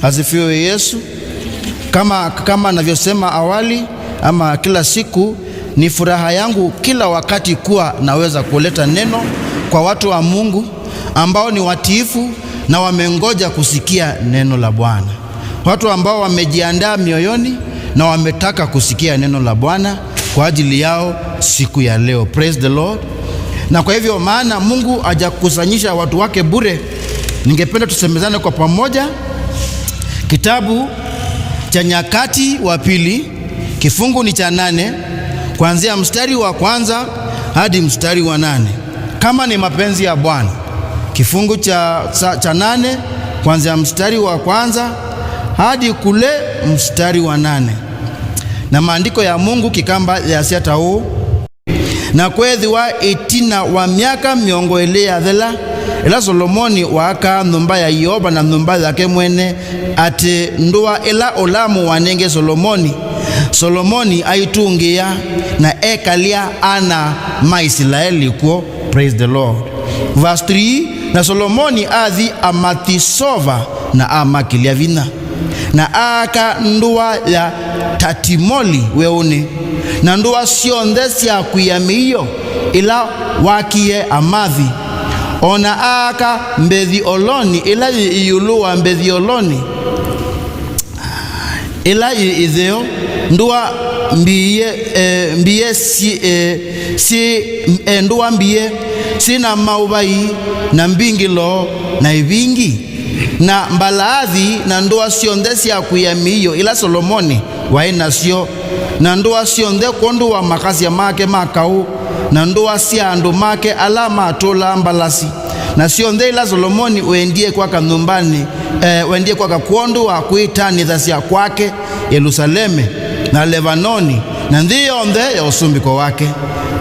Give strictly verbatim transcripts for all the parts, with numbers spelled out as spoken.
Asifiwe Yesu. Kama, kama navyosema awali, ama kila siku, ni furaha yangu kila wakati kuwa naweza kuleta neno kwa watu wa Mungu ambao ni watiifu na wamengoja kusikia neno la Bwana. Watu ambao wamejiandaa mioyoni na wametaka kusikia neno la Bwana kwa ajili yao siku ya leo. Praise the Lord. Na kwa hivyo, maana Mungu hajakusanyisha watu wake bure, ningependa tusemezane kwa pamoja kitabu cha Nyakati wa Pili, kifungu ni cha nane, kuanzia mstari wa kwanza hadi mstari wa nane. Kama ni mapenzi ya Bwana, kifungu cha, cha, cha nane, kuanzia mstari wa kwanza hadi kule mstari wa nane. Na maandiko ya Mungu Kĩkamba yasya ta ũũ: Na kweethĩwa ĩtina wa myaka mĩongo ĩlĩ yathela, ĩla Solomoni waakaa nyũmba ya Yeova na nyũmba yake mwene, atĩ ndũa ĩla Ũlamu wanengie Solomoni, Solomoni aitũngĩĩa, na ekalya ana ma Isilaeli kw'o. Praise the Lord. Verse three, na Solomoni athi Amathi-sova na amakĩlya vinya, na aaka ndũa ya Tatimoli weũnĩ, na ndũa syonthe sya kwia mĩio ila wakie Amathi, o na aaka Mbethi-oloni ĩla yĩ ĩũlũ wa Mbethi-oloni ĩla yĩ ĩtheo, ndũa mbiie, e, mbiie si, e, si, e, ndũa mbiie, si na maũvai, na mbingĩlo, na ĩvingi, na mbalaathi, na ndũa syonthe sya kwia mĩio ila Solomoni waĩ nasyo, na ndũa syonthe kwondũ wa makasya make ma kaũ, na ndũa sya andũ make ala matũlaa mbalasi, na syonthe ila Solomoni wendie kwaka nyũmbanĩ, e, wendie kwaka kwondũ wa kwĩtanĩthasya kwake Yelusaleme, na Levanoni, na nthĩ yonthe ya ũsumbĩko wake,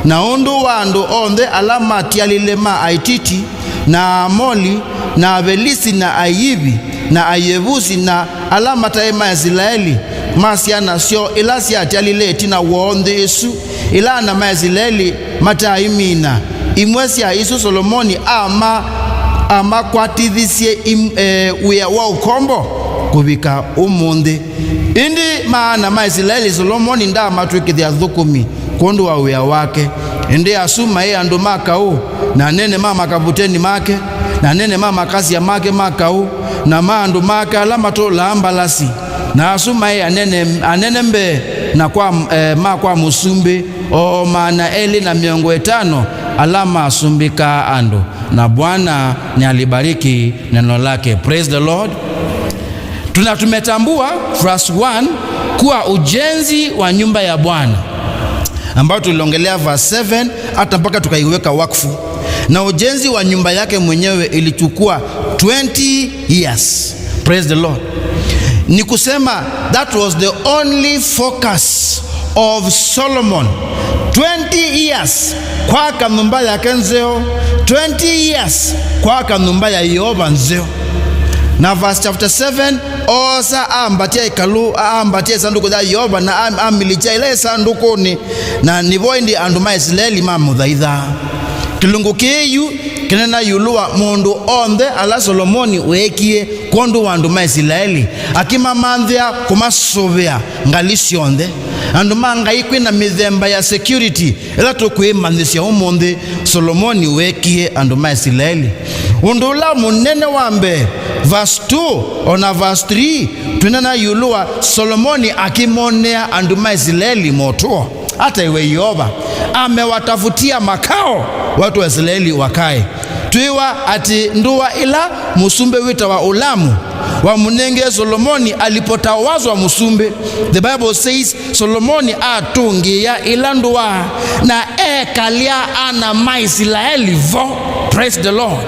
na ũndũ wa andũ onthe ala matialile ma Aititi, na Aamoli, na Avelisi, na Aivi, na Ayevusi, na ala mataĩ ma Isilaeli, ma syana syoo ila syatialile ĩtina woo nthĩ ĩsu, ila ana ma Isilaeli mataaimina. Imwe sya isu Solomoni ama-, amakwatithisye im-, e, wĩa wa ũkombo kũvika ũmũnthĩ. Ĩndĩ ma ana ma Isilaeli Solomoni ndaamatw'ĩkĩthya athũkũmi kwondũ wa wĩa wake. Ĩndĩ asu maĩ andũ ma kaũ, na anene ma makavuteni make, na anene ma makasya make ma kaũ, na ma andũ make ala matũlaa mbalasi, na asu maĩ anene, anene mbee na kwa, e, ma kwa mũsumbĩ, o maana elĩ na mĩongo ĩtano ala masumbĩkaa andũ. Na Bwana nĩalibariki neno lake. Praise the Lord. Tuna-, tumetambua verse one kuwa ujenzi wa nyumba ya Bwana, ambayo tuliongelea verse seven, hata mpaka tukaiweka wakfu. Na ujenzi wa nyumba yake mwenyewe ilichukua twenty years. Praise the Lord. Ni kusema, that was the only focus of Solomon. Twenty years kwaka nyũmba yake nzeo, twenty years kwaka nyũmba ya Yeova nzeo. Na verse chapter seven, oosa ambatia ĩkalũ, ambatia ĩsandũkũ ya Yeova na am-, amĩlikya ĩla ĩsandũkũnĩ, na nĩvo ĩndĩ andũ ma Isilaeli mamũthaithaa. Kĩlungu kĩĩ yu kĩneena ĩũlũ wa maũndũ onthe ala Solomoni weekie kwondũ wa andũ ma Isilaeli, akĩmamanthĩa kũmasũvĩa ngalĩ syonthe. Andũ ma Ngai, kwĩ na mĩthemba ya security ĩla tũkwĩmanyĩsya ũmũnthĩ Solomoni weekie andũ ma Isilaeli. Ũndũ ũla mũnene wa mbee, verse two o na verse three, twĩneena ĩũlũ wa Solomoni akĩmonea andũ ma Isilaeli motũo. Hata iwe Yeova amewatafutia makao watu wa Israeli wakae. Twĩwa atĩ ndũa ĩla mũsumbĩ wĩtawa Ulamu wamũnengee Solomoni alipotawazwa mũsumbĩ. The Bible says, Solomoni atũngĩĩa ĩla ndũa na ekalya ana ma Isilaeli vo. Praise the Lord.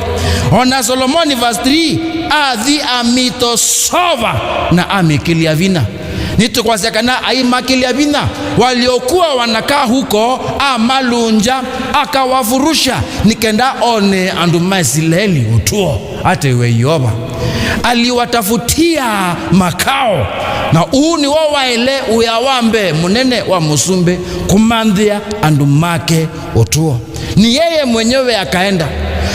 O na Solomoni, verse three, athi Amathi-sova na amĩkĩlya vinya. Nĩtũkwasya kana aimakĩlya vinya, waliokuwa wanakaa huko, amalunja, akawafurusha, nĩ kenda one andũ ma Isilaeli ũtũo. Hata iwe Yeova aliwatafutia makao, na ũu nĩw'o waĩle wĩa wa mbee mũnene wa mũsumbĩ, kũmanthĩa andũ make ũtũo. Ni yeye mwenyewe akaenda,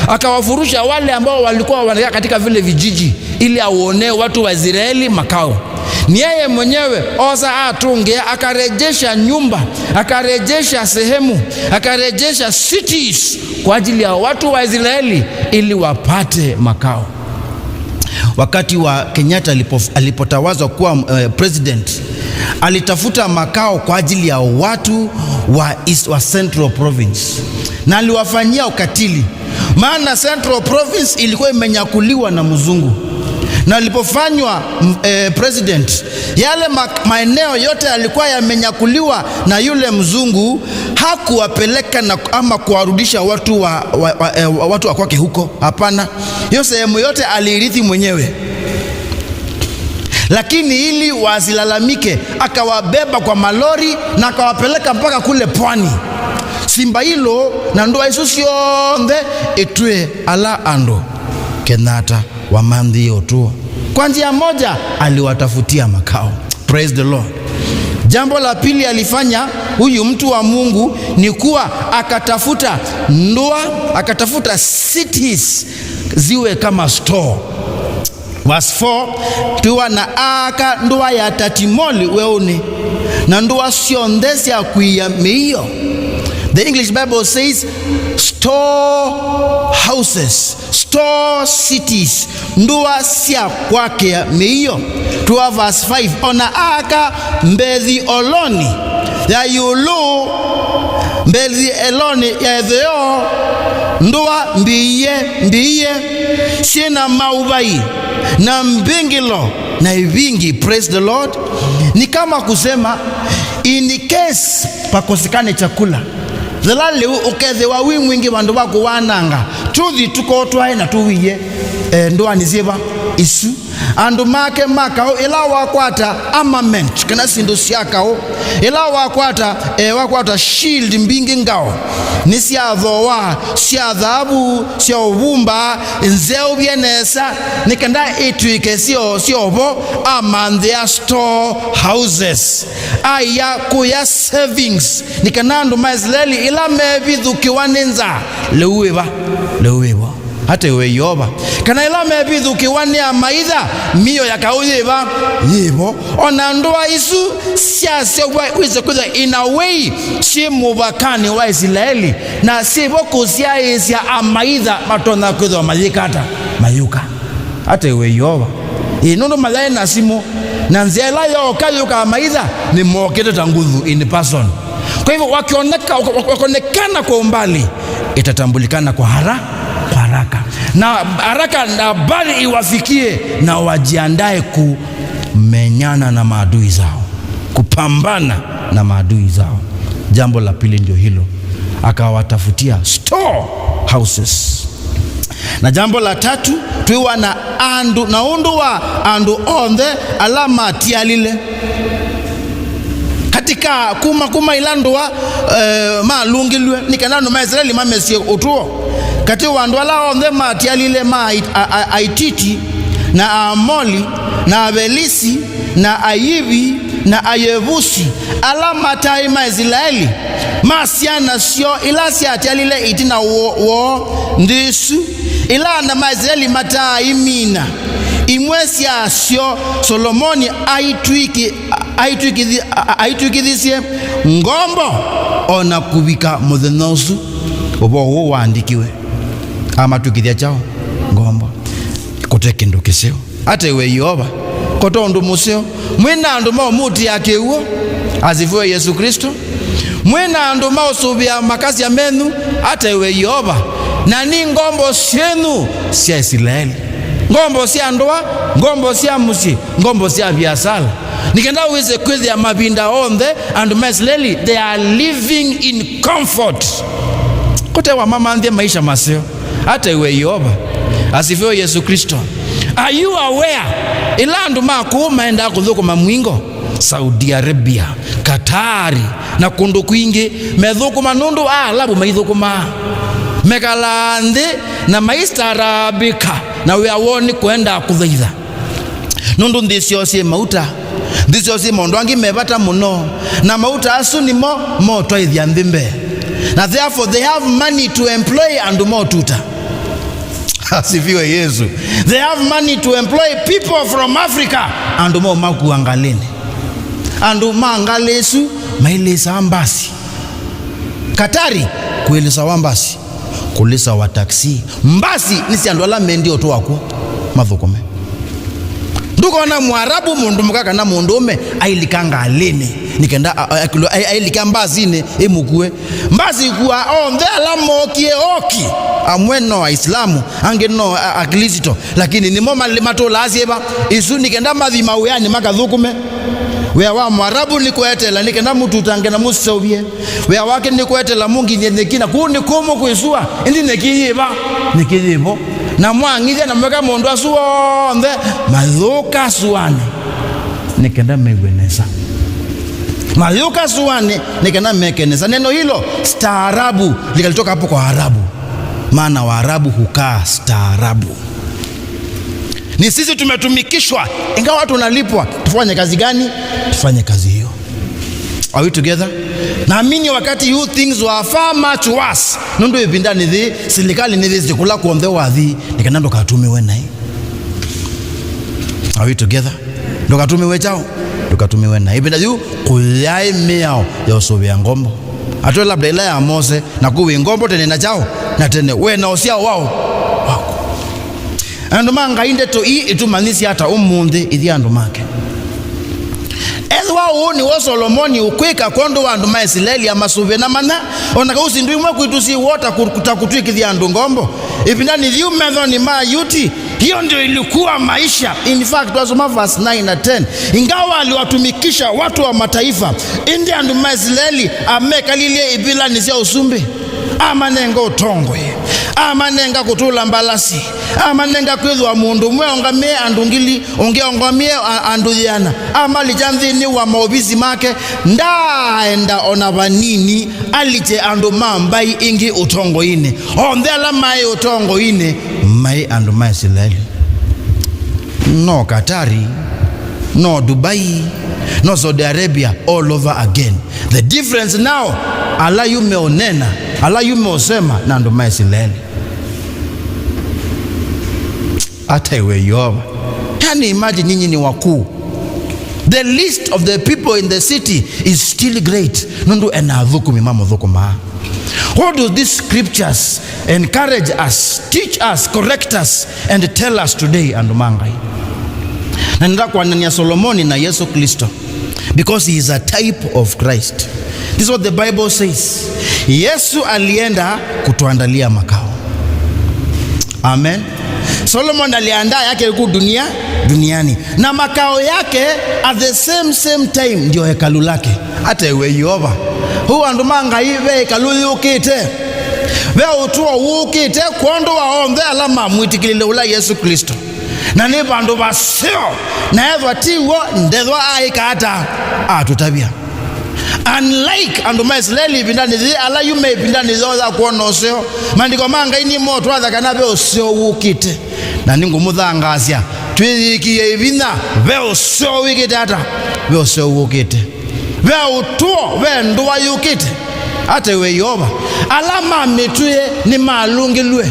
akawafurusha wale ambao walikuwa wanakaa katika vile vijiji, ili awaonee watu wa Israeli makao. Ni yeye mwenyewe osa atungea, akarejesha nyumba, akarejesha sehemu, akarejesha cities kwa ajili ya watu wa Israeli ili wapate makao. Wakati wa Kenyatta alipo-, alipotawazwa kuwa, eh, president, alitafuta makao kwa ajili ya watu wa East, wa Central Province, na aliwafanyia ukatili, maana Central Province ilikuwa imenyakuliwa na mzungu. Na alipofanywa, mm, eh, president, yale ma-, maeneo yote yalikuwa yamenyakuliwa na yule mzungu, hakuwapeleka na, ama kuwarudisha watu wa, wa, wa, eh, watu wa kwake huko. Hapana. Hiyo sehemu yote aliirithi mwenyewe. Lakini ili wasilalamike, akawabeba kwa malori na akawapeleka mpaka kule pwani. Simba ilo na ndũa isu syonthe itwĩ ala andũ Kenyatta wamanthie ũtũo. Kwa njia moja, aliwatafutia makao. Praise the Lord. Jambo la pili alifanya huyu mtu wa Mungu ni kuwa akatafuta ndũa, akatafuta cities ziwe kama store. Verse four, twĩwa na aaka ndũa ya Tatimoli weũnĩ, na ndũa syonthe sya kũia mĩio. The English Bible says, "Store houses, store cities," ndũa sya kwakĩa mĩio. Twĩwa verse five, "Ona aaka Mbethi-oloni ya ĩũlũ, Mbethi-eloni ya ĩtheo, ndũa mbiie, mbiie, syĩ na maũvai na mbingĩlo na ivingi." Praise the Lord. Ni kama kusema, in case pakosekane chakula, thela lĩu ũkethĩwa wĩ mwingĩ vandũ va kũwananga, tũthi tũkotwae na tũwie, eh, ndũanĩ syĩva isu. Andũ make ma kaũ, ĩla wakwata armament, kana syĩndũ sya kaũ, ĩla wakwata, eh, wakwata shield mbingĩ, ngao, nĩ sya thooa, sya thaavu, sya ũvumba, nzeũvye nesa, nĩ kenda itw'ĩke syo, syovo, amanthĩa store houses. Aia kũya savings, nĩ kana andũ ma Isilaeli ĩla mevithũkĩwa nĩ nzaa, lĩu wĩva? Lĩu wĩvo? Ata we Yeova. Kana ĩla mevithũkĩwa nĩ amaitha, mĩio ya kaũ yĩva? Yĩvo. O na ndũa isu syaseũvw'a wĩse kwĩthwa in a way syĩ mũvakanĩ wa Isilaeli, na syĩvo kũsyaĩĩsya amaitha matonya kwĩthwa mayĩka ata? Mayũka. Ata we Yeova. Ĩ, nũndũ mayaĩ na simũ, na nzĩa ĩla yooka yũkaa maitha, nĩmookĩte ta nguthu in person. Kwa hivyo, wakioneka-, wak-, wakionekana kwa umbali, itatambulikana kwa hara-, kwa haraka. Na haraka na habari iwafikie, na wajiandae kumenyana na maadui zao, kupambana na maadui zao. Jambo la pili ndio hilo, akawatafutia store houses. Na jambo la tatu, twĩwa na andũ, na ũndũ wa andũ onthe ala matialile. Katika kuma, kuma ila ndũa, eh, malũngĩlw'e, nĩ kana andũ ma Isilaeli mamesye ũtũo. Katĩ wa andũ ala onthe matialile ma Ai-, a, a, Aititi, na Aamoli, na Avelisi, na Ayivi, na Ayevusi, ala mataĩ ma Isilaeli, ma syana syoo ila syatialile ĩtina wo-, woo nthĩ ĩsu, ila ana ma Isilaeli mataaimina. Imwe syasyo Solomoni aitw'ĩkĩ-, aitw'ĩkĩthi-, a-, a-, aitw'ĩkĩthisye ngombo o na kũvika mũthenya ũsu ũvoo ũũ waandĩkiwe. Amatw'ĩkĩthya kyaũ? Ngombo. Kũte kĩndũ kĩseo. Ata we Yeova, ko ta ũndũ mũseo. Mwĩ na andũ maũmũtĩaa kĩw'ũ. Asifiwe Yesu Kristo. Mwĩ na andũ maũsũvĩaa makasya menyu. Ata we Yeova, na nĩ ngombo syenyu sya Isilaeli. Ngombo sya ndũa, ngombo sya mũsyĩ, ngombo sya viasala. Nĩ kenda wĩse kwĩthĩa mavinda onthe andũ ma Isilaeli, they are living in comfort. Kũte wamamanthye maisha maseo. Ata we Yeova. Asifiwe Yesu Kristo. Are you aware? Ĩla andũ ma kũu maendaa kũthũkũma mwingo, Saudi Arabia, Katari, na kũndũ kwingĩ, methũkũma nũndũ Aalavu maithũkũmaa. Mekalaa nthĩ na maistaarabĩka, na wĩa woo nĩ kũendaa kũthaitha. Nũndũ nthĩ syoo syĩ mauta, nthĩ syoo syĩ maũndũ angĩ me vata mũno, na mauta asu nĩmo motwaĩthya nthĩ mbee. Na therefore they have money to employ andũ motuta. Asifiwe Yesu. They have money to employ people from Africa. Andũ mau makua ngalĩnĩ. Andũ ma ngalĩ isu mailĩsaa mbasi. Katari, kũĩlĩsawa mbasi, kũlĩsawa taxi. Mbasi nĩ sya andũ ala mendie ũtũa kw'o mathũkũme. Ndũkona Mwarabu mũndũ mũka kana mũndũũme ailika ngalĩnĩ nĩ kenda a- a- akilwe- ai- ailika mbasinĩ ĩmũkue. Mbasi ikuaa onthe ala mookie oki, amwe no Aislamu, angĩ no a- Aklĩsto, lakini nĩmo malĩ matũlaa syĩva isu nĩ kenda mathi mawĩanĩ makathũkũme. Wĩa wa Mwarabu nĩ kweteela nĩ kenda mũtutange na mũseũvye. Wĩa wake nĩ kweteela mũnginyie nyeki, na kũu nĩ kũmũ kwĩ sua, ĩndĩ nyeki yĩva? Nyeki yĩvo. Na mwang'ithya na mweka maũndũ asu onthe, mathũka suanĩ nĩ kenda mew'e nesa. Mathũka suanĩ nĩ kenda meke nesa. Neno hilo staarabu likalitoka hapo kwa Arabu, maana Waarabu hukaa staarabu. Ni sisi tumetumikishwa, ingawa tunalipwa. Tufanye kazi gani? Tufanye kazi hiyo. Are we together? Naamini wakati huu things were far much worse. Nũndũ ĩvindanĩ yĩĩ, silikalĩ nĩyĩsĩ kũla kw'onthe wathi, nĩ kana ndũkatũmĩwe naĩ. Are we together? Ndũkatũmĩwe kyaũ? Ndũkatũmĩwe naĩ. Ĩvinda yĩu kũyaĩ mĩao ya ũsũvĩa ngombo. Atwe labda ĩla ya Mose, na kũu wĩ ngombo tene na kyaũ? Na tene. We na ũsyao wao? Waku. Andũ ma Ngai, ndeto ii itũmanyĩsya ata ũmũnthĩ ithyĩ andũ make? Ethĩwa ũũ nĩw'o Solomoni ũkwĩka kwondũ wa andũ ma Isilaeli amasũvĩe na mana, o na kau syĩndũ imwe kwitũ syĩ woo ta kũ- ta kũtw'ĩkĩthya andũ ngombo, ĩvindanĩ yĩu methonĩ ma Ayuti, hiyo ndio ilikuwa maisha. In fact, twasoma verse nine na ten, ingawa aliwatumikisha watu wa mataifa, ĩndĩ andũ ma Isilaeli amekalilye ivĩlanĩ sya ũsumbĩ. Amanenga ũtongoi, amanenga kũtũla mbalasi, amanenga kwĩthĩwa mũndũ ũmwe aũngamĩe andũ ngili, ũngĩ aũngamĩe a- andũ yĩana, amalikya nthĩnĩ wa maovisi make. Ndaaenda o na vanini alikye andũ ma mbaĩ ingĩ ũtongoinĩ. Onthe ala maĩ ũtongoinĩ maĩ andũ ma Isilaeli. No Katari, no Dubai, no Saudi Arabia, all over again. The difference now, ala yu meũnena, ala yu meũsema na andũ ma Isilaeli. Ata iwe Yeova. Yani, imagine, nyinyi ni wakuu. The list of the people in the city is still great. Nũndũ ena athũkũmi mamũthũkũmaa. What do these scriptures encourage us, teach us, correct us, and tell us today, andũ ma Ngai? Na nenda kwanania Solomoni na Yesu Kristo, because he is a type of Christ. This is what the Bible says. Yesu alienda kutuandalia makao. Amen. Solomon aliandaa yake huku dunia, duniani. Na makao yake at the same, same time ndio hekalu lake. Ata iwe Yeova. Huu andũ ma Ngai ve hekalu yũkĩte. Ve ũtũo wũkĩte kwondũ wa onthe ala mamwĩtĩkĩlile ũla Yesu Kristo. Na nĩ vandũ vaseo, na ethwa ti w'o, ndethwa aĩka ata? Atũtavya. Unlike andũ ma Isilaeli ĩvindanĩ yĩĩ, ala yu me ĩvindanĩ yoo ya kwona ũseo, maandĩko ma Ngai nĩmotwatha kana ve ũseo wũkĩte. Na nĩngũmũthangaasya, twĩyĩkĩe ĩvinya, ve ũseo wĩkĩte ata? Ve ũseo wũkĩte. Ve ũtũo, ve ndũa yũkĩte. Ata iwe Yeova. Ala ma mĩtw'ĩe nĩmalũngĩlw'e.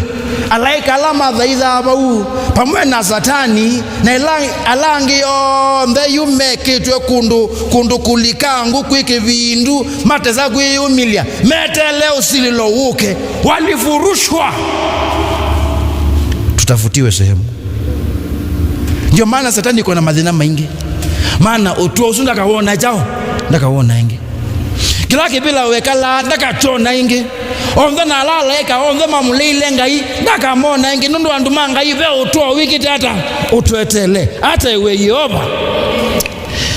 Alaĩka ala mathaithaa vau, vamwe na Satani, na ila, ala angĩ onthe yu mekĩtwe kũndũ, kũndũ kũlikangu kwĩ kĩvindu, matesa kwĩyũmĩlya, meteele ũsilĩlo wũke. Walifurushwa. Tutafutiwe sehemu. Ndio maana Satani iko na mathĩna maingĩ. Maana ũtũo ũsu ndakawona kyaũ, ndakawona ĩngĩ. Kĩla kĩvĩla wekalaa ndakakyona ĩngĩ. Onthe na ala alaĩka onthe mamũlĩile Ngai ndakamona ĩngĩ, nũndũ andũ ma Ngai ve ũtũo wĩkĩte ata? Ũtwetele. Ata iwe Yeova.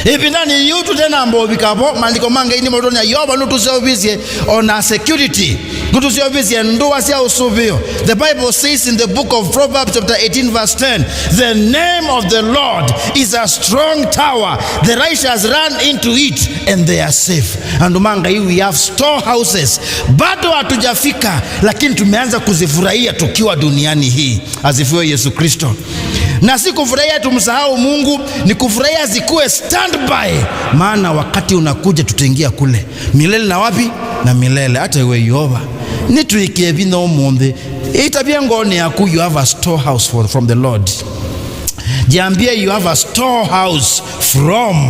Ĩvindanĩ yĩu tũtenamba ũvika vo, maandĩko ma Ngai nĩmatwonea Yeova nũtũseũvisye o na security, nũtũseũvisye ndũa sya ũsũvĩo. The Bible says in the book of Proverbs chapter eighteen verse ten, "The name of the Lord is a strong tower, the righteous run into it and they are safe." Andũ ma Ngai, we have storehouses. Bado hatujafika, lakini tumeanza kuzifurahia tukiwa duniani hii. Asifiwe Yesu Kristo. Na si kufurahia tumsahau Mungu, ni kufurahia zikuwe standby. Maana wakati unakuja tutaingia kule. Milele na wapi? Na milele. Ata iwe Yeova. Nĩtwĩkĩe vinya ũmũnthĩ. Ĩtavye ngoonĩ yaku, you have a storehouse for, from the Lord. Jiambie, you have a storehouse from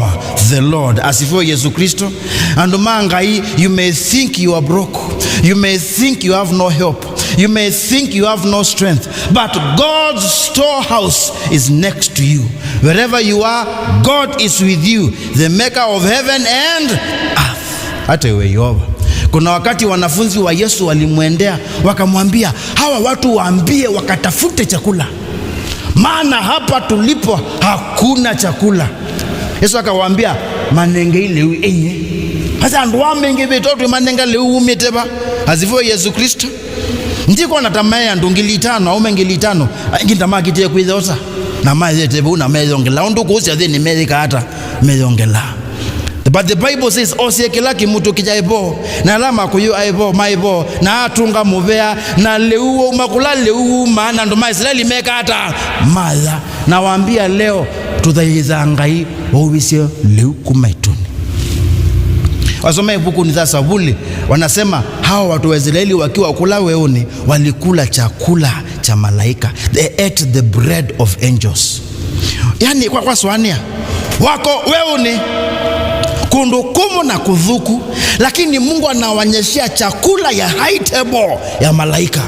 the Lord. Asifiwe Yesu Kristo. Andũ ma Ngai, you may think you are broke. You may think you have no help. You may think you have no strength. But God's storehouse is next to you. Wherever you are, God is with you, the maker of heaven and earth. Hata iwe Yehova. Kuna wakati wanafunzi wa Yesu walimwendea, wakamwambia, "Hawa watu waambie wakatafute chakula. Maana hapa tulipo hakuna chakula." Yesu akawaambia, "Manengei lĩu inye." Sasa andũ aa mengĩ vĩtũ tũimanenga lĩu wumĩte va? Asifiwe Yesu Kristo. Ndikwona ta maĩ andũ ngili itano, aume ngili itano, aingĩ ta makitie kwĩtheosa. Na maethete vau na meyongela. Ũndũ kũu syathĩnĩ meyĩka ata? Meyongela. But the Bible says, "Osie kĩla kĩmutũ kĩyaĩ vo, na ala makũyũ aĩ vo, maĩ vo, na atũnga mũvea, na lĩu wauma kũla lĩu wumaa, na andũ ma Isilaeli meka ata? Maya." Na wambia leo, tũthaitha Ngai waũvisye lĩu kuma ĩtunĩ. Wasoma ĩvukunĩ ya Savuli, wanasema, "Hawa watu wa Israeli wakiwa kula weũnĩ, walikula chakula cha malaika." They ate the bread of angels. Yani, kwa, kwa swania, wako weũnĩ, kũndũ kũmũ na kũthũku, lakini Mungu anawaonyeshea chakula ya high table ya malaika.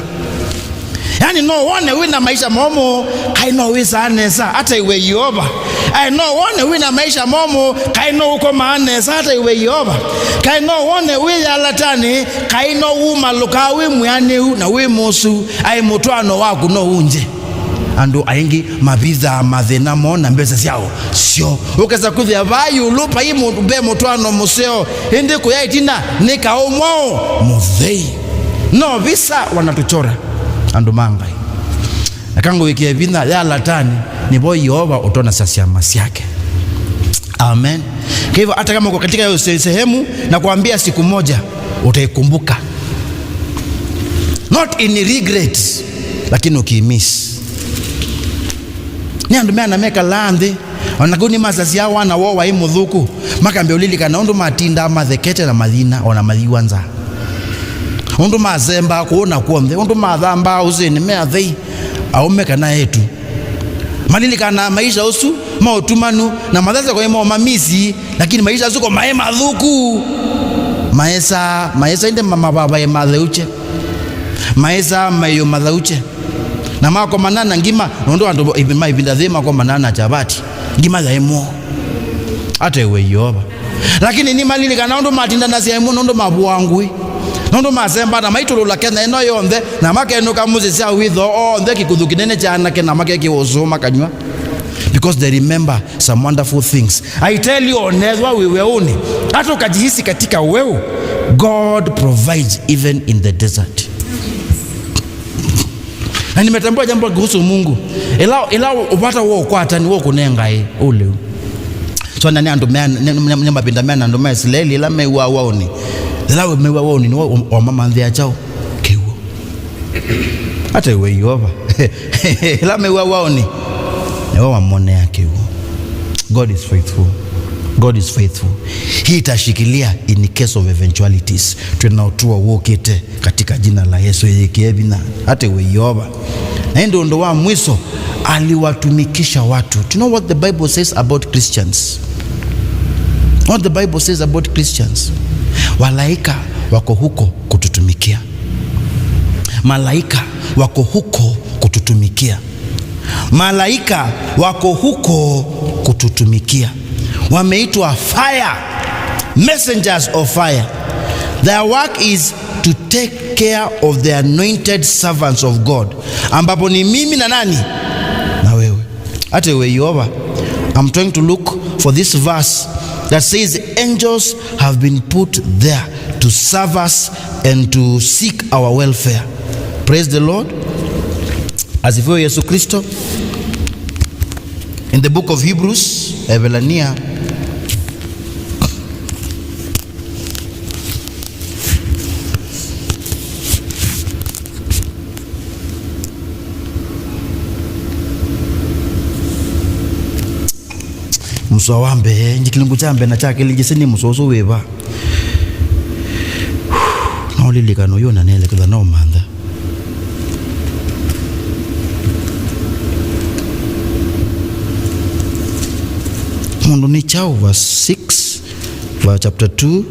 Yani, no wone wĩ na maisha momũ, kaĩ no wĩsaa nesa, hata iwe Yehova. Ai, no wone wĩ na maisha momũ, kaĩ no ũkomaa nesa, hata iwe Yehova. Kaĩ no wone wĩ yalatanĩ, kaĩ no wumalũkaa wĩ mwĩanĩu na wĩ mũsu. Ai, mũtwaano waku no unje. Andũ aingĩ mavithaa mathĩna moo na mbesa syao syo. Ũkesa kwĩthĩa vaa ĩũlũ vai mũndũ ve mũtwaano mũseo, ĩndĩ kũya ĩtina nĩ kaũ mwaũ mũthei. No visa wanatuchora, andũ ma Ngai. Na kangũĩkĩe vinya ya latani, nĩvo Yeova ũtonasya syama syake. Amen. Kwa hivyo, hata kama uko katika hiyo se-, sehemu, na kuambia siku moja utaikumbuka. Not in regret, lakini ukiimiss. Nĩ andũ meana mekalaa nthĩ, ona kau nĩmasasya wana woo waĩ mũthũku, makambĩa ũlilikana ũndũ matindaa mathekete na mathina, ona mayiwa nzaa. Ũndũ masembaa kũũ na kw'onthe, ũndũ mathambaa ũsĩnĩ me athei, aũme kana eĩtu. Malilikanaa maisha ũsu ma ũtumanu, na mathasya kwaĩ mo mamisi, lakini maisha asu ko maĩ mathũku. Maesaa, maesaa ĩndĩ ma-, mavavae matheũkye. Maesaa maiũ matheũkye. Na makomana na ngima, nũndũ andũ ivi-, ma ĩvinda yĩĩ makomana na chavati. Ngima yaĩ moo. Atewe Yeova. Lakini nĩmalilikana ũndũ matindanasya ĩmwe, nũndũ mavũaa ngũĩ, nũndũ masembaa na maitũlũla Kenya ĩno yonthe, na makenũka mũsyĩ sya wĩtho onthe kĩkuthu kĩnene kya anake, na makekĩwa ũsũũ makanyw'a, because they remember some wonderful things. I tell you, onethwa wĩ weũnĩ, hata ukajihisi katika weũ, God provides even in the desert. Na nimetambua jambo kuhusu Mungu. Ila, ila upata wo kwata ni wo kunenga e uleu. So na ni andu me, ni, ni, ni mavinda me na andu ma Israeli ila mew'a wauni. Ila mew'a wauni ni wo, o mamanthia chao kiwo. Hata iwe Yehova. Ila mew'a wauni. Ni wo wamonea kiwo. God is faithful. God is faithful. Hii itashikilia in case of eventualities. Twina utuo wukite katika jina la Yesu, yĩkĩe vinya. Hata iwe Yeova. Na ĩndĩ ũndũ wa mwiso, aliwatumikisha watu. Do you know what the Bible says about Christians? What the Bible says about Christians? Malaika wako huko kututumikia. Malaika wako huko kututumikia. Malaika wako huko kututumikia. Wameitwa fire, messengers of fire. Their work is to take care of the anointed servants of God, ambapo ni mimi na nani? Na wewe. Hata iwe Yehova, I'm trying to look for this verse that says angels have been put there to serve us and to seek our welfare. Praise the Lord. Asifiwe Yesu Kristo. In the book of Hebrews, Evelania, mũsoa wa mbee, nji kĩlungu kya mbee na kya kelĩ, njĩsĩ nĩ mũsoa ũsu wĩva. No lilikano yo na nelekeza no mantha. Mũndũ nĩ kyaũ? Verse six, verse chapter two.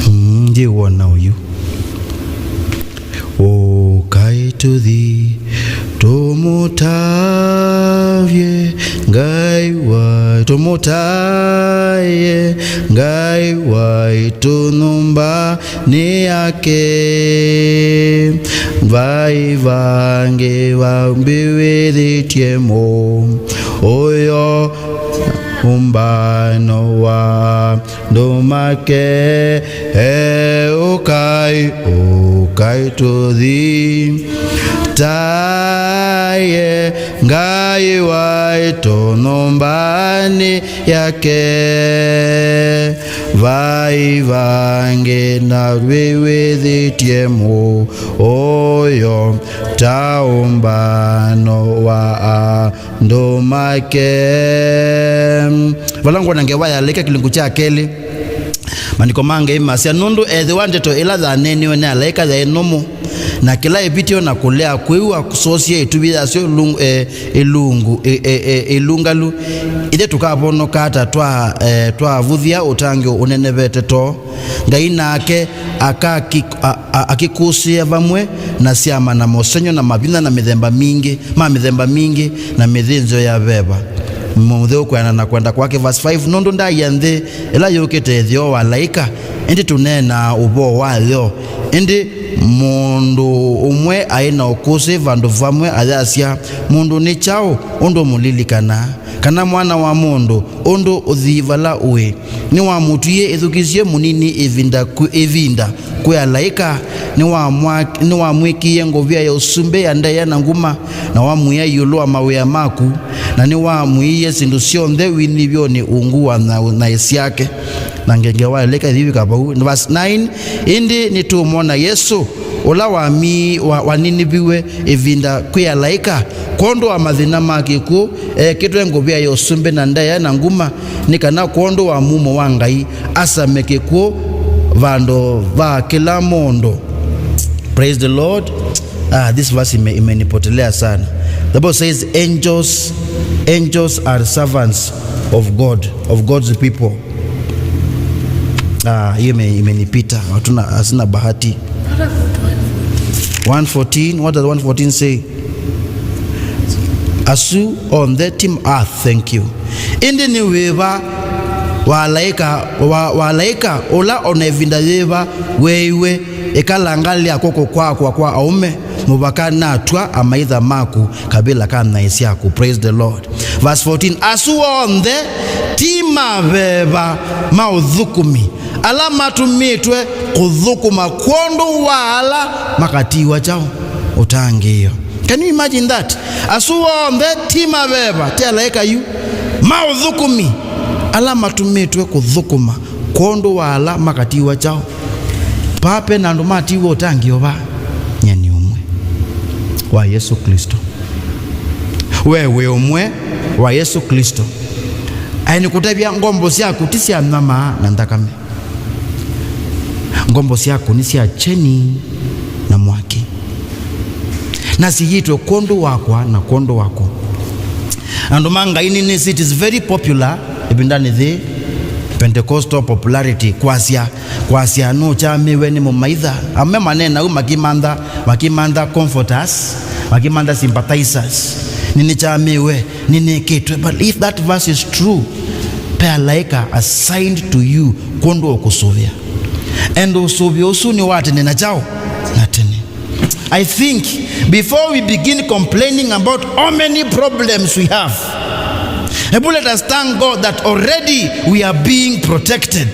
Mm, ndiwona ũyu. Ũkai tũthi tũmũtavye Ngai wa, tũmũtaĩe Ngai waitũ nyũmbanĩ yake. Vai vangĩ vambĩwĩthĩtye mũuo ũmbano wa andũ make, e, ũkai, ũkai tũthi taĩe Ngai waitũ nyũmbanĩ yake. Vai vangĩ na wĩwĩthĩtye mũuo ta ũmbano wa andũ make. Vala ngwona ngewa ya alaĩka kĩlungu kya kelĩ, maandĩko ma Ngai masya, nũndũ ethĩwa ndeto ĩla yaneeniwe nĩ alaĩka yaĩ nũmũ, na kĩla ĩvĩtyo na kũlea kwĩw'a kũsoosie ĩtuvi yasyo ĩlung-, e, ĩlungu, e, e, e, ĩlũngalu, ithyĩ tũkavonoka ata twa, e, twavũthya ũtangĩĩo ũnenevete too? Ngai nake akaki-, a-, a-, akĩkũsĩĩa vamwe na syama na mosengy'o na mavinya na mĩthemba mingĩ, ma mĩthemba mingĩ na mĩthĩnzĩo ya veva mũtheu kwĩanana na kwenda kwake. Verse five, nũndũ ndaĩa nthĩ ĩla yũkĩte ĩtheo wa alaĩka, ĩndĩ tũneenaa ũvoo wayo. Ĩndĩ mũndũ ũmwe aĩ na ũkũsĩ vandũ vamwe ayasya, mũndũ nĩ kyaũ ũndũ ũmũlilikanaa? Kana mwana wa mũndũ, ũndũ ũthi vala ũĩ? Nĩwamũtwie ĩthukĩĩsye mũnini ĩvinda kwĩ ĩvinda kwĩ alaĩka, nĩwamwa-, nĩwamwĩkĩie ngovia ya ũsumbĩ ya ndaĩa na nguma, na wamwĩa ĩũlũ wa mawĩa maku, na nĩwamwĩie syĩndũ syonthe wĩnyivyonĩ ungu wa na-, naĩ syake. Na ngewa ya alaĩka ĩthi ĩvika vau. Verse nine, ĩndĩ nĩtũũmwona Yesũ, ũla wami-, wa-, waniniviw'e ĩvinda kwĩ alaĩka, kwondũ wa mathĩna ma kĩkw'ũ, ekĩtwe ngovia ya ũsumbĩ na ndaĩa na nguma, nĩ kana kwondũ wa mumo wa Ngai asame kĩkw'ũ vandũ va kĩla mũndũ. Praise the Lord. Ah, this verse ime-, imenipotelea sana. The Bible says angels, angels are servants of God, of God's people. Ah, hiyo ime-, imenipita. Hatuna, hasina bahati. One fourteen, what does one fourteen say? Asu onthe ti ma-, ah, thank you. Ĩndĩ nĩ wĩva wa alaĩka, wa, wa alaĩka ũla o na ĩvinda yĩva weeiwe, ĩkalanga lya kw'oko kwakwa kwa aũme, mũvaka natw'a amaitha maku kavĩla ka naĩ syaku. Praise the Lord. Verse fourteen, asu onthe ti maveva ma ũthũkũmi, ala matũmĩtwe kũthũkũma kwondũ wa ala makatiwa kyaũ? Ũtangĩĩo. Can you imagine that? Asu onthe ti maveva, ti alaĩka yu, ma ũthũkũmi, ala matũmĩtwe kũthũkũma kwondũ wa ala makatiwa kyaũ? Vaa ve na andũ matiwa ũtangĩĩo vaa? Nyie nĩ ũmwe wa Yesũ Klĩsto. We wĩ ũmwe wa Yesũ Klĩsto. Aĩ nĩkũtavya, ngombo syaku ti sya nyama na nthakame. Ngombo syaku nĩ sya kyeni na mwaki. Na siyĩtwe kwondũ wakwa na kwondũ waku. Andũ ma Ngai, nĩnĩsĩ it is very popular ĩvindanĩ yĩĩ, Pentecostal popularity, kwasya, kwasya nũkyamĩwe nĩ mũmaitha. Amwe manena ũu makĩmantha, makĩmantha comforters, makĩmantha sympathizers. Nĩnĩkyamĩwe, nĩnĩkĩtwe. But if that verse is true, ve alaĩka assigned to you kwondũ wa kũsũvĩa. And ũsũvĩo ũsu nĩ wa tene na kyaũ? Na tene. I think before we begin complaining about how many problems we have, hebu let us thank God that already we are being protected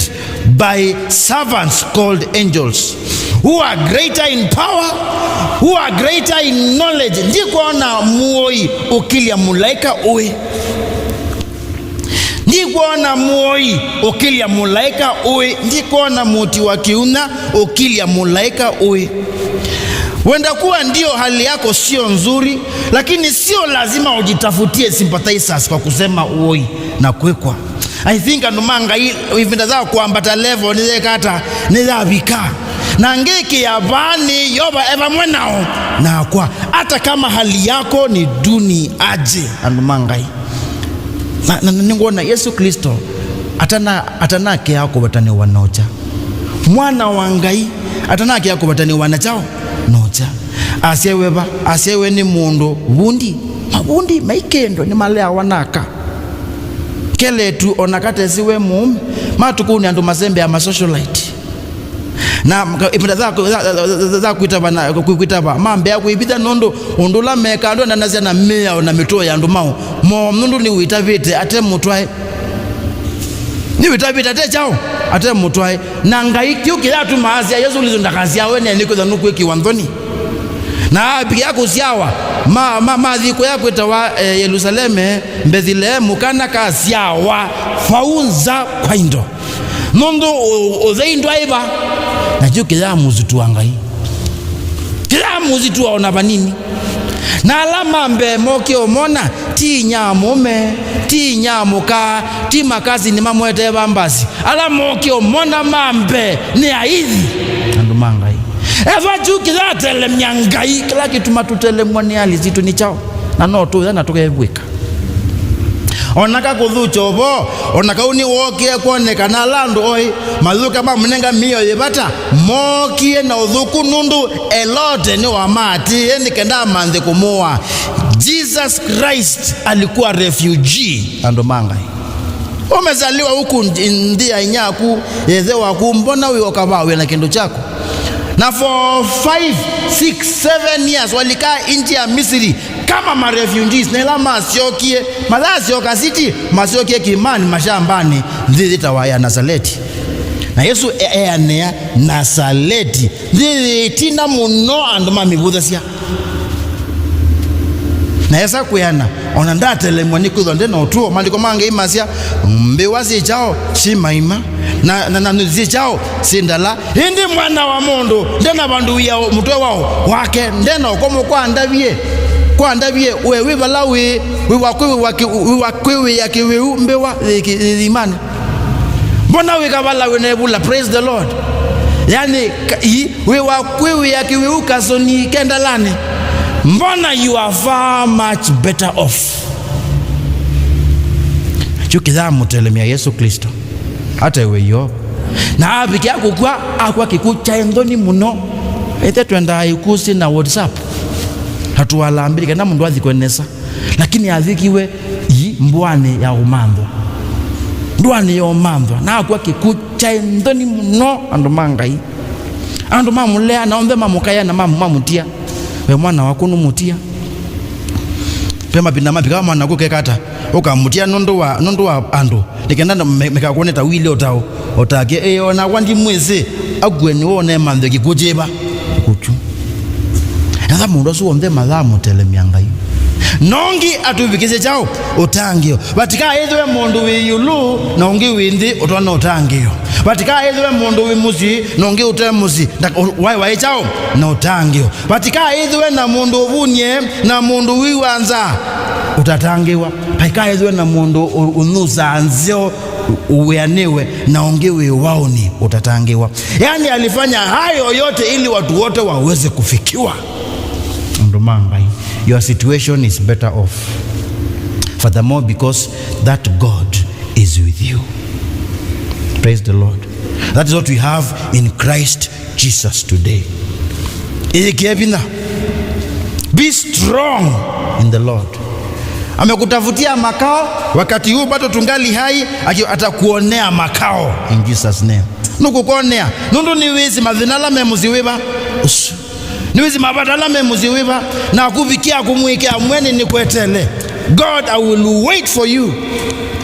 by servants called angels, who are greater in power, who are greater in knowledge. Ndikwona mũoi ũkĩlya mũlaĩka ũĩ. Ndikwona mũoi ũkĩlya mũlaĩka ũĩ. Ndikwona mũti wa kĩunya ũkĩlya mũlaĩka ũĩ. Huenda kuwa ndio hali yako sio nzuri, lakini sio lazima ujitafutie sympathizers kwa kusema uoi na kwĩkwa. I think andũ ma Ngai, ĩvinda ya kwambata level nĩyeka ata? Nĩyavika. Na ngĩkĩa vaa nĩ Yeova e vamwe nao nakwa, hata kama hali yako ni duni aje, andũ ma Ngai. Na, na, na nĩngwona Yesu Kristo atana, atanakĩa kũvatanĩwa na ũkya. Mwana wa Ngai atanakĩa kũvatanĩwa na kyaũ? Na ũkya. Asyaĩwe va? Asyaĩwe nĩ mũndũ vundi. Mavundi maikĩndwe nĩmaleawa naka. Keletu ona katesiwe mũũme. Matukũnĩ andũ masembea ma socialite. Na mka- ĩvinda za, za, za, za, za kwĩtava na kwĩ- kwĩtava mambea kwĩvitha nũndũ ũndũ ũla mekaa ndwendanasya na mĩao na mĩtũo ya andũ mao moo, nũndũ nĩwĩtavĩte ate mũtwae. Nĩwĩtavĩte ate kyaũ? Ate mũtwae. Na Ngai kĩu kĩyatuma asya Yesu Kristo ndakasyawe nĩ nĩkwĩtha nũkwĩkĩwa nthoni. Na apikia kũsyawa ma, ma, mathi kũya kwĩtawa eh, Yerusaleme, Mbethileemu, kana kasyawa vau nza kwa indo. Nũndũ ũ- ũthei ndwaĩva, nakyo kĩyamũsitũa Ngai. Kĩyamũsitũa ona vanini. Na ala ma mbee mokie ũmona, ti inyia mũũme, ti inyia mũka, ti makasini mamwetee va mbasi. Ala mokie ũmona ma mbee nĩ aithi. Andũ ma Ngai. Ethwa kyu kĩyatelemya Ngai, kĩla kĩtuma tũtelemwa nĩ ali sitũ nĩ kyaũ? Na no tũya na tũkevw'ĩka. Ona ka kũthũkya ũvoo, ona kau nĩwookie kwonekana ala andũ oĩ, mathũka mamũnenga mĩio yĩ vata, mookie na ũthũku nũndũ Elote nĩwamaatĩĩe nĩ kenda amanthe kũmũaa. Jesus Christ alikuwa refugee, andũ ma Ngai. Umezaliwa huku nthĩ ya inyaku, ĩthe waku, mbona wĩ oka vaa wĩ na kĩndũ kyaku? Na for five, six, seven years walikaa nchi ya Misri kama ma refugees, na ĩla masyokie, mathasyoka city, masyokie kĩĩmanĩ, mashambani, nthĩ yĩtawa ya Nasaleti. Na Yesu e- eanĩa Nasaleti, nthĩ yĩ ĩtina mũno andũ mamĩvũthasya. Na esa kwĩana, ona ndatelemwa nĩ kwĩthwa nde na ũtũo. Maandĩko ma Ngai masya, mbĩwa syĩ kyaũ? Syĩ maima, na, na, na syĩ kyaũ? Syĩ ndala. Ĩndĩ Mwana wa mũndũ nde na vandũ wĩa mũtwe wao wake, nde na ũkomo. Kwa ndavie, kwa ndavie, we wĩ vala wĩ, wĩ wa kwĩwĩa kĩ- wĩ wa kwĩwĩa kĩwĩu mbĩwa yĩ kĩ- yĩ imanĩ? Mbona wĩ kavala wĩ na ĩvula? Praise the Lord. Yani, ka- i- wĩ wa kwĩwĩa kĩwĩu kasoni kendalanĩ. Mbona you are far much better off. Kyu kĩyamũtelemya Yesu Kristo. Atewe Yeova. Na avikĩa kũkw'a, akw'a kĩkw'ũ kyaĩ nthoni mũno. Ĩthe twendaa ĩkw'ũ syĩ na WhatsApp. Atũalambĩlĩ kana mũndũ athi kwenesa. Lakini avikiwe ii mbũanĩ ya ũmanthwa. Ndũanĩ ya ũmanthwa. Na akw'a kĩkw'ũ kyaĩ nthoni mũno, andũ ma Ngai. Andũ mamũlea na onthe mamũkaĩa na mam- mamũtia. We mwana waku nũmũtia. Ve mavinda mavika mwana kũkeka ata? Ũkamũtia nũndũ wa, nũndũ wa andũ. Nĩ kenda me- mekakwone ta wile ũtao. Ũtake, ĩ, o nakwa ndimwĩsĩ. Akue nĩwe ũnemanthwe kĩkw'ũ kyĩva. Kũkyu. Etha mũndũ asu onthe mathamũtelemya Ngai. Nongi atũvikĩsye kyaũ? Ũtangĩĩo. Vatikaĩthwe mũndũ wĩ ĩũlũ na ũngĩ wĩ nthĩ ũtonya ũtangĩĩo. Vatikaĩthwe mũndũ wĩ mũsyĩ na ũngĩ ũte mũsyĩ. Nda- ũ- waĩ waĩ kyaũ? Na ũtangĩĩo. Vatikaĩthwe na mũndũ ũvunie na mũndũ wĩw'a nza ũtatangĩĩwa. Vaikaĩthwe na mũndũ ũ- ũnyusaa nzeo ũ- ũwĩanĩwe na ũngĩ wĩ waũni ũtatangĩĩwa. Yaani alifanya hayo yote ili watu wote waweze kufikiwa. Andũ ma Ngai, your situation is better off. Furthermore, because that God is with you. Praise the Lord. That is what we have in Christ Jesus today. Ĩyĩkĩe vinya. Be strong in the Lord. Amekutafutia makao, wakati huu bado tungali hai, aki- atakuonea makao in Jesus name. Nũkũkonea, nũndũ nĩwĩsĩ mathĩna ala me mũsyĩ wĩva ũsu. Nĩwĩsĩ mavata ala me mũsyĩ wĩva, na kũvikĩa kũmwĩkĩa mwene nĩkwetele. God, I will wait for you.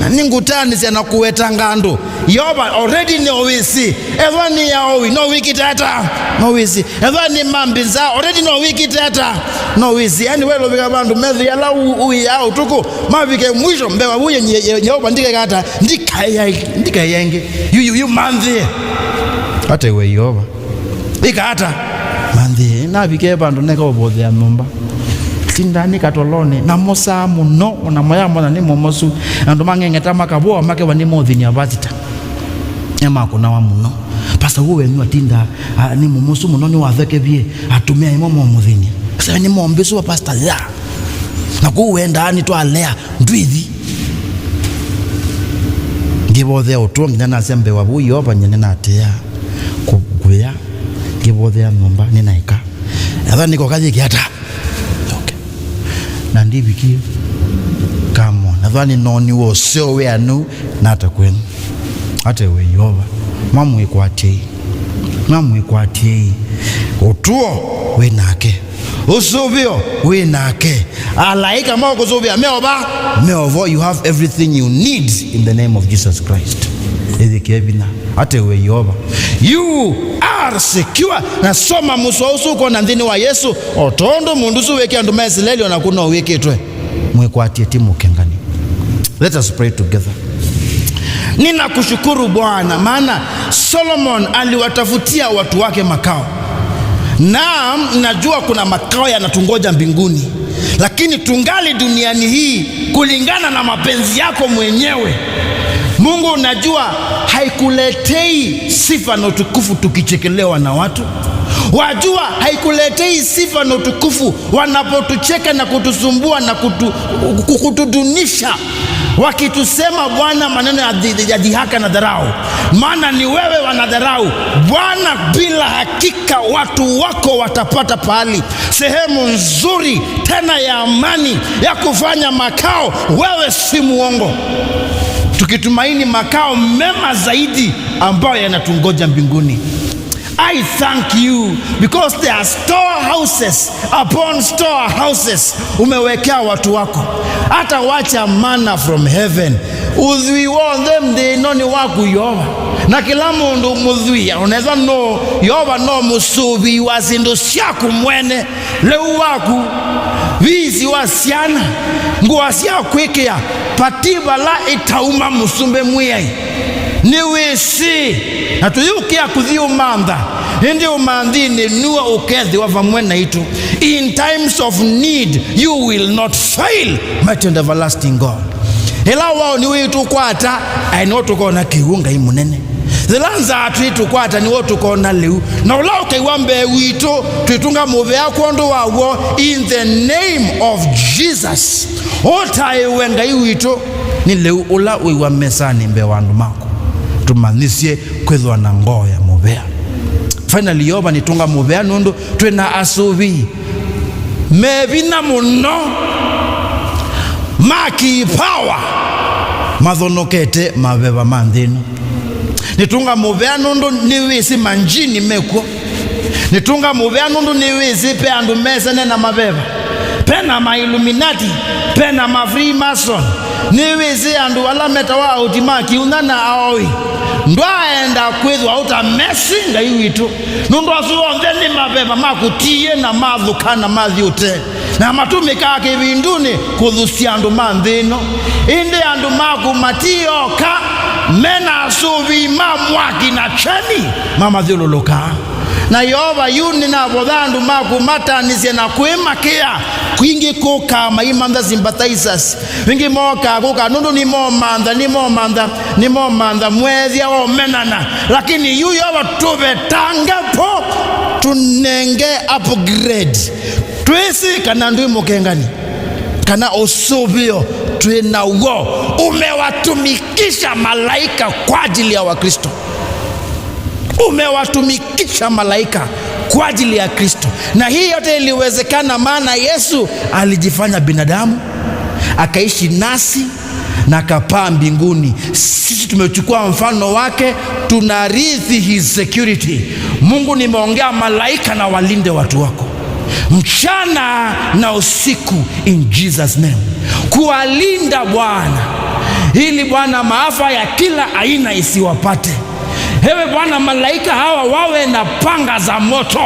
Na nĩngũtaanĩsya na kũwetanga andũ. Yeova already no wĩsĩ. Ethwa nĩ ya ũi, no wĩkĩte ata? No wĩsĩ. Ethwa nĩ mambinza, already no wĩkĩte ata? No wĩsĩ. Yani, welũvĩka vandũ methĩ ala u- ũiaa ũtukũ, mavike mwisho, mbewa vuye nye- ye- Yeova ndikeka ata? Ndikaĩa ĩngĩ. Ndikaĩa ĩngĩ. Yu, yu, yu manthĩe. Ata iwe Yeova. Ĩka ata? Manthĩe. Navikie vandũ neka ũvothea nyũmba. Tindaa nĩ katolonĩ, na mosaa mũno, ona moya mona nĩ momosu. Andũ mang'eng'eta makavũa, makewa nĩ mothĩnia vasita. Nĩmakũnawa mũno. Pastor, ũũ wenyu atindaa, a, nĩ mũmosu mũno, nĩwathekevie, atumĩa ĩmwe momũthĩnia. Sasa nĩ mombĩsũ wa pastor, ya. Na kũu wendaa nĩtwalea, ndwithi. Ngĩvothea ũtũo nginya nasya mbee wa vau Yeova, nyie nĩnatĩĩa kũ-, kũya. Ngĩvothea nyũmba, nĩnaeka. Ethwa nĩkoka yĩke ata? Okay. Na ndivikie. Come on. Ethwa nĩnooniwe ũseo wĩanu, nata kwenu? Ate we Yeova. Mamwĩkwatĩei. Mamwĩkwatĩei. Ũtũo wĩ nake. Ũsũvĩo wĩ nake. Alaĩka ma ũkũsũvĩa meova, meovo. You have everything you need in the name of Jesus Christ. Ĩthĩkĩe vinya. Ate we Yeova. You are secure. Na soma mũsoa ũsu ũkona nthĩnĩ wa Yesu, o tondũ mũndũ ũsu wĩkĩa andũ ma Isilaeli, o naku no wĩkĩtwe. Mwĩkwatĩe ti mũkengani. Let us pray together. Ninakushukuru Bwana, maana Solomon aliwatafutia watu wake makao. Naam, najua kuna makao yanatungoja mbinguni, lakini tungali duniani hii kulingana na mapenzi yako mwenyewe. Mungu, unajua haikuletei sifa na utukufu tukichekelewa na watu. Wajua haikuletei sifa na utukufu wanapotucheka na kutusumbua na kutu-, kutudunisha, wakitusema, Bwana, maneno ya dhi-, ya dhihaka na dharau. Maana ni wewe wanadharau. Bwana, bila hakika watu wako watapata pahali, sehemu nzuri tena ya amani ya kufanya makao. Wewe si muongo. Tukitumaini makao mema zaidi ambayo yanatungoja mbinguni. I thank you because there are storehouses upon storehouses umewekea watu wako. Hata wacha manna from heaven. Ũthwii w'onthe nthĩ ĩno nĩ waku, Yeova. Na kĩla mũndũ mũthwii, onethwa no, Yeova no mũsũvĩi wa syĩndũ syaku mwene. Lĩu waku, viisi wa syana, ngũa sya kwĩkĩa, pati vala ĩtauma, Mũsumbĩ Mwĩai. Nĩwĩsĩ, na tũyĩũkĩa kũthi ũmantha, ĩndĩ ũmanthinĩ nue ũkethĩwa vamwe naitũ. In times of need, you will not fail, mighty and everlasting God. Ĩla waũ nĩwĩtũkwata, aĩ no tũkona kĩw'ũ Ngai mũnene. Yĩla nzaa twĩtũkwata, nĩw'o tũkona lĩu. Na ũla ũkew'a mbee witũ, twĩtũnga mũvea kwondũ wa w'o, in the name of Jesus. Ũtaĩwe Ngai witũ, nĩ lĩu ũla wĩw'a mesanĩ mbee wa andũ maku. Tũmanyĩsye kwĩthwa na ngoo ya mũvea. Finally, Yeova, nĩtũnga mũvea nũndũ twĩ na asũvĩi me vinya mũno, ma kipawa, mathonokete maveva ma nthĩ ĩno. Nĩtũnga mũvea nũndũ nĩwĩsĩ manjini mekw'o. Nĩtũnga mũvea nũndũ nĩwĩsĩ pe andũ mesene na maveva. Pe na ma Illuminati, pe na ma Freemason. Nĩwĩsĩ andũ ala metawa aũti ma kĩunya na aoi. Ndwaenda kwĩthwa ũtamesĩ Ngai witũ. Nũndũ asu onthe nĩ maveva ma kũtiie na mathũka na mathiũte, na matũmĩkaa kĩvindunĩ kũthusya andũ ma nthĩ ĩno. Ĩndĩ andũ maku matioka me na asũvĩi ma mwaki na kyeni mamathyũlũlũkaa. Na Yeova, yu nĩnavotha andũ maku mataanĩsye na kwĩmakĩa kwingĩ kũkaa maimantha sympathizers. Vingĩ mokaa kũka nũndũ nĩmomantha, nĩmomantha, nĩmomantha mwethya omenana. Lakini yu Yeova tũvetange po, tũnenge upgrade. Twĩsĩ kana ndwĩ mũkengani, kana ũsũvĩo twĩ naw'o. Umewatumikisha malaika kwa ajili ya Wakristo. Umewatumikisha malaika kwa ajili ya Kristo. Na hii yote iliwezekana maana Yesu alijifanya binadamu, akaishi nasi, na akapaa mbinguni. Sisi tumechukua mfano wake, tunarithi his security. Mungu, nimeongea malaika na walinde watu wako mchana na usiku, in Jesus' name. Kuwalinda Bwana, ili Bwana maafa ya kila aina isiwapate. Ewe Bwana, malaika hawa wawe na panga za moto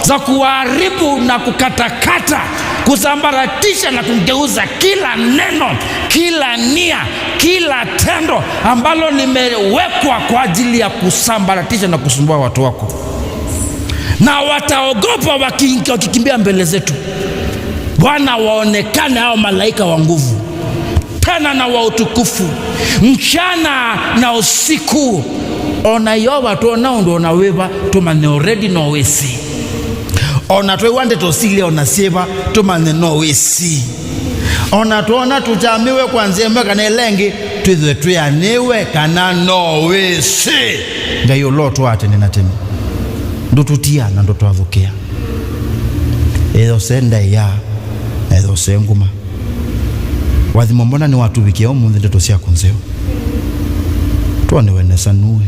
za kuharibu na kukatakata, kusambaratisha na kugeuza kila neno, kila nia, kila tendo ambalo limewekwa kwa ajili ya kusambaratisha na kusumbua watu wako. Na wataogopa waki-, wakikimbia mbele zetu. Bwana waonekane hao malaika wa nguvu, tena na wa utukufu, mchana na usiku. Ona Yeova twona ũndũ ona wĩva, tũmanye already no wĩsĩ. Ona twĩwa ndeto silĩ ona syĩva, tũmanye no wĩsĩ. Ona twona tũkyamĩwe kwa nzĩa ĩmwe kana ĩla ĩngĩ, twĩthwe twĩanĩwe kana no wĩsĩ. Ngai ũla ũtũaa tene na tene, ndũtũtia na ndũtwathũkĩa. Ethose ndaĩa, ethose nguma. Wathimo mbona nĩwatũvikĩa ũmũnthĩ ndeto syaku nzeo. Twonewe nesa nuwe.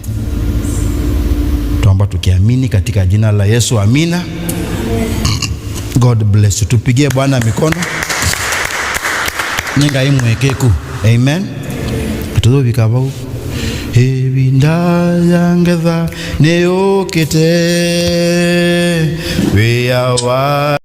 Twamba tukiamini katika jina la Yesu, amina. God bless you. Tupigie Bwana mikono. Nĩ Ngai mwĩkĩku. Amen. Tũthũvika vau. Ĩvinda ya ngetha nĩyũkĩte. Wĩa wa